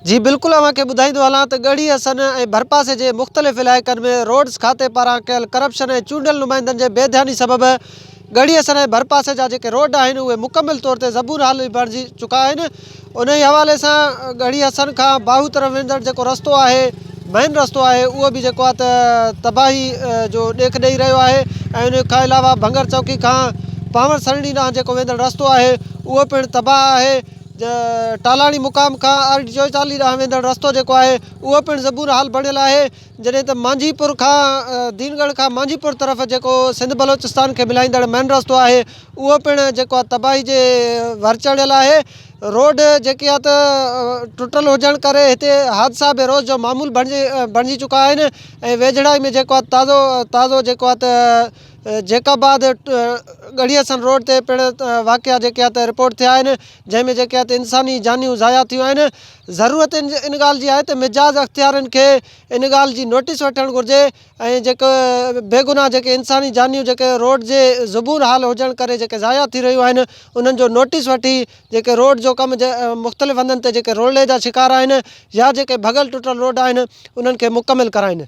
جي بلڪل اوهان کي ٻڌائيندو هلان ته ڳڙهي حسن ۽ ڀرپاسي جي مختلف علائقن ۾ روڊز کاتي پاران ڪيل ڪرپشن ۽ چونڊيل نمائندن جي بي ڌياني سبب ڳڙهي حسن ۽ ڀرپاسي جا جيڪي روڊ آهن اهي مڪمل طور تي زبون حال بڻجي چڪا آهن انهي حوالي سان ڳڙهي حسن کان باهو طرف ويندڙ جيڪو رستو آهي مين رستو آهي اهو به جيڪو آهي ته تباهي جو ڏيک ڏئي رهيو آهي ۽ ان کان علاوه ڀنگر چوڪي کان پاور سرڻي ڏانهن جيڪو ويندڙ رستو آهي اهو پڻ تباهه آهي ٽالاڻي مقام کان آر ڊي 44 ڏانهن ويندڙ رستو جيڪو آهي اهو پڻ زبون حال بڻيل آهي جڏهن ته مانجهي پور کان دين ڳڙهه کان مانجهي پور طرف جيڪو سنڌ بلوچستان کي ملائيندڙ مين رستو آهي اهو پڻ جيڪو آهي تباهي جي ور چڙهيل آهي روڊ جيڪي آهي ته ٽٽل هجڻ ڪري هتي حادثا به روز جو معمول بڻجي بڻجي چڪا آهن ۽ ويجهڙائي ۾ جيڪو آهي تازو تازو جيڪو آهي ته جيڪب آباد ڳڙهي حسن روڊ تي پڻ واقعا جيڪي آهي ته رپورٽ ٿيا آهن جنهن ۾ جيڪي آهي ته انساني جانيون ضايع ٿيون آهن ضرورت ان ڳالهه جي آهي ته مجاز اختيارين کي ان ڳالهه جي نوٽيس وٺڻ گهرجي ۽ جيڪي بيگناهه جيڪي انساني جانيون جيڪي روڊ جي زبون حال هجڻ ڪري جيڪي ضايع ٿي رهيون آهن انهن جو نوٽيس وٺي جيڪي روڊ جو ڪم مختلف هنڌن تي جيڪي رولڙي جا شڪار آهن يا جيڪي ڀڳل ٽٽل روڊ آهن انهن کي مڪمل ڪرائين.